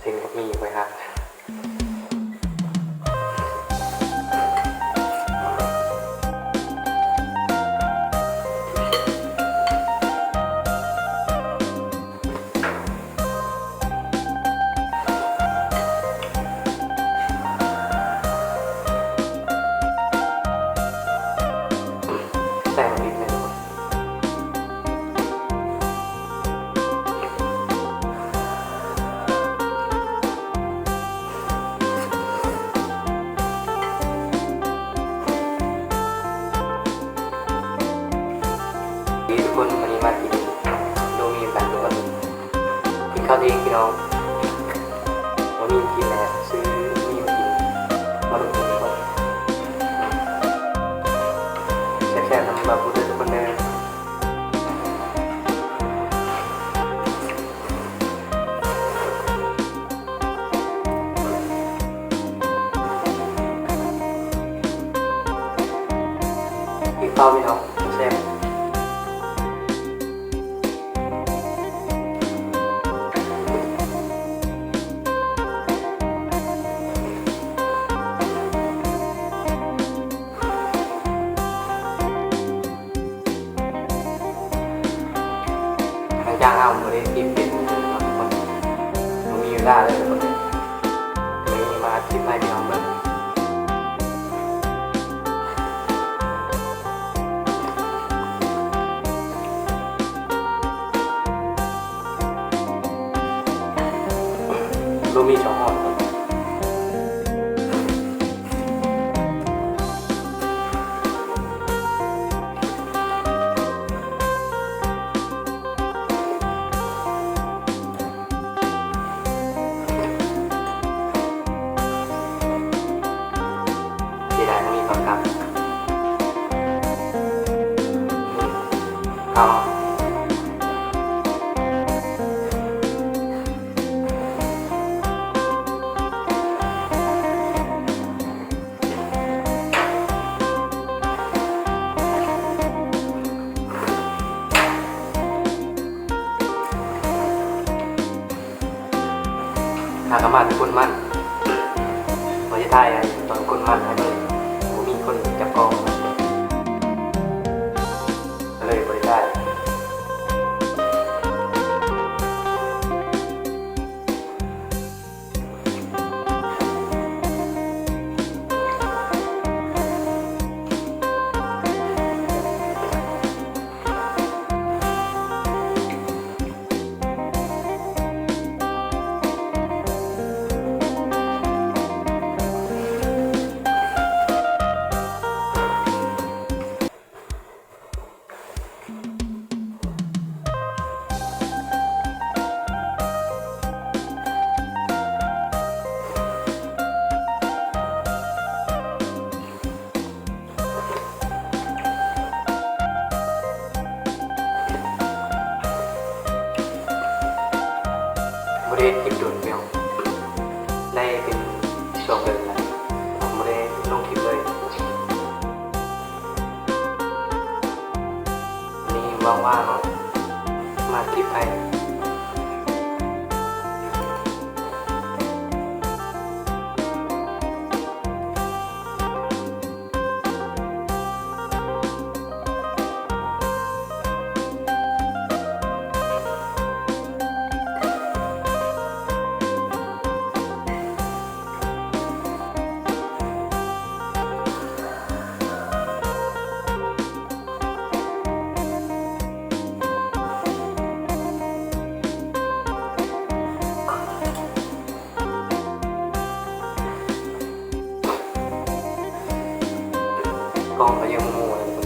ເສັ້ນກັບໝີ່ໄວ້ຫາ ໃສ່ມາອີກແມ່ນບໍ່? ນີ້ທຸກຄົນ ມື້ນີ້ມາກິນໂລໝີ່ນຳກັນທຸກຄົນ ກິນເຂົ້າທ່ຽງພີ່ນ້ອງ ບໍ່ມີກິນແລ້ວ ຊື້ໝີ່ມາກິນ ມາລຸ້ນກັນທຸກຄົນ ແຊບໆນຳບ່າວພຸດເດີທຸກຄົນເດີ. ກິນເຂົ້າພີ່ນ້ອງ ແຊບ. ຫຼັງຈາກເຮົາບໍ່ໄດ້ກິນເປັນ ບໍ່ມີເວລາເລີຍ ທຸກຄົນເອີຍ ມື້ນີ້ມາອັດຄລິບໃຫ້ພີ່ນ້ອງເບິ່ງ ໂລມີສອງຫ່ອນ. ເສຍດາຍບໍ່ມີປາກຳ ເອົາ. ຫາກະມາແຕ່ກົ້ນມັນ ວ່າຊິຖ່າຍຕອນກົ້ນມັນໃຫ້ເບິ່ງ ບໍ່ມີຄົນຈັບກ້ອງ ກະເລີຍບໍ່ໄດ້ຖ່າຍ. ບໍ່ໄດ້ເຮັດຄລິບດົນແລ້ວ ໄດ້ເປັນສອງເດືອນແລ້ວ ບໍ່ໄດ້ລົງຄລິບເລີຍ. ນີ້ວ່າງໆ ເນາະ ມາຄລິບໃຫ້. ກ້ອງກະຍັງໂມໆ ເລີຍ. ກ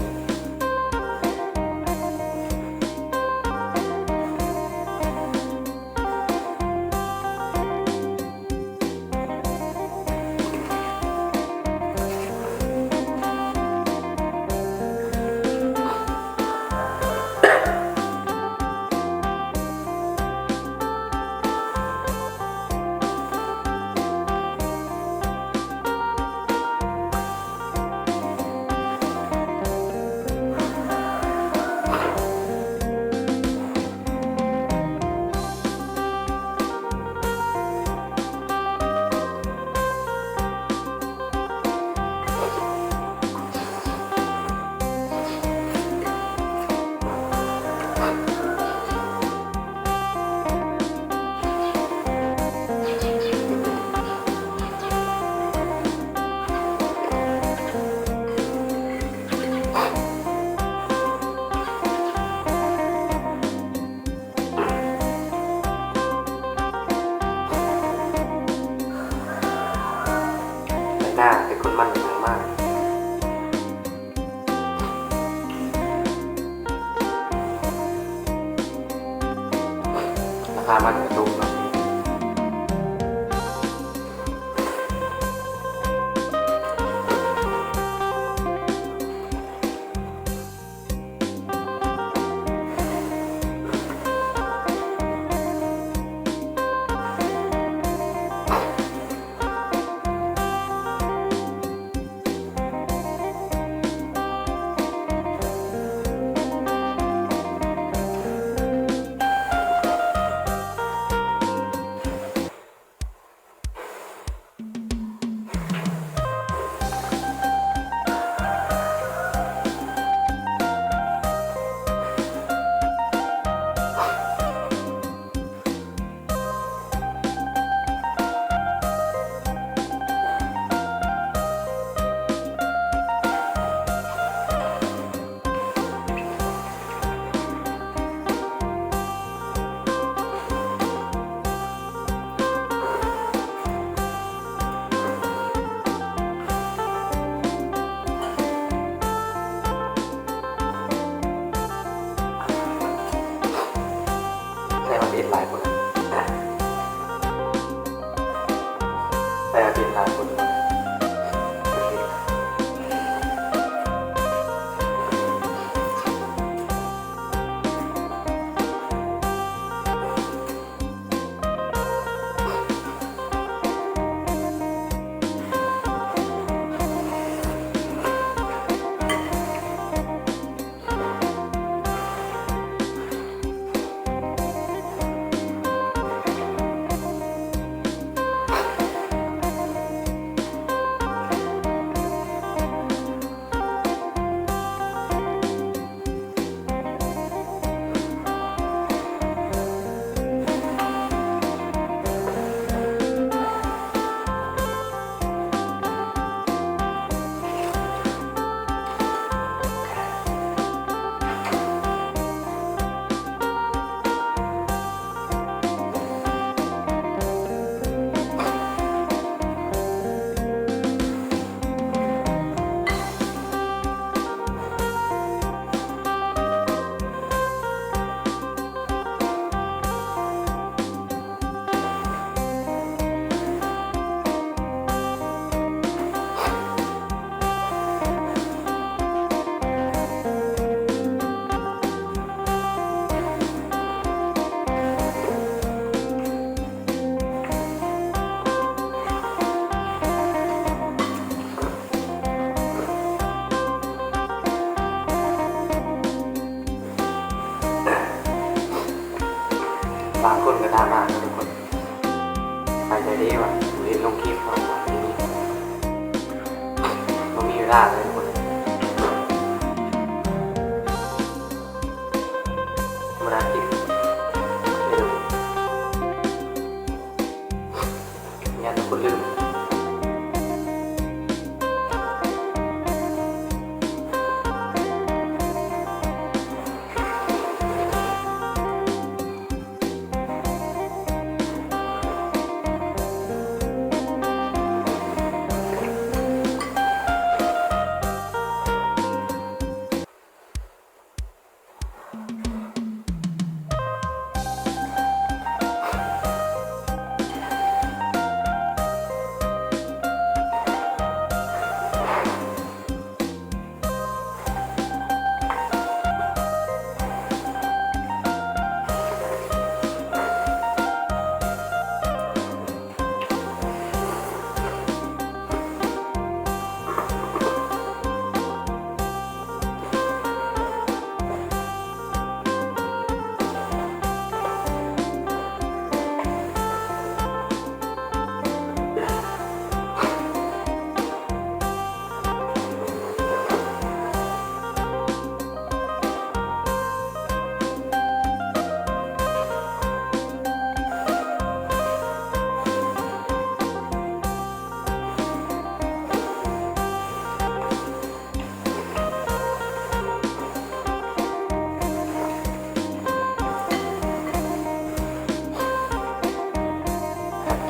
ແຕ່ເປັນຫຼາຍຄົນ. ບາງຄົນກໍດຣາມາເນາະທຸກຄົນ, ໄປໃສເດ້ວະ ບໍ່ເຫັນລົງຄລິບເນາະ ບໍ່ມີເວລາເລີຍທຸກຄົນ. ທຳມະດາຄລິບເດີ ຢ້ານຄົນລືມ.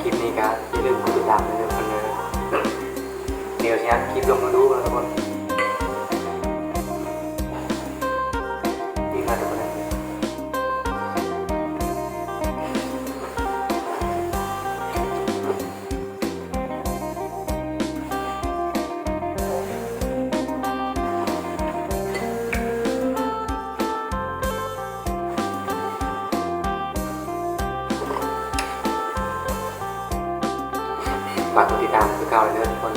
ຄລິບນີ້ກໍຢ່າລືມກົດຕິດຕາມເດີທຸກຄົນເດີ. ດຽວຊິອັດຄລິບລົງມາດູເນາະທຸກຄົນ. ອີກແລ້ວທຸກຄົນເດີ. ຝາກກົດຕິດຕາມຄືເກົ່າເດີທຸກຄົນ.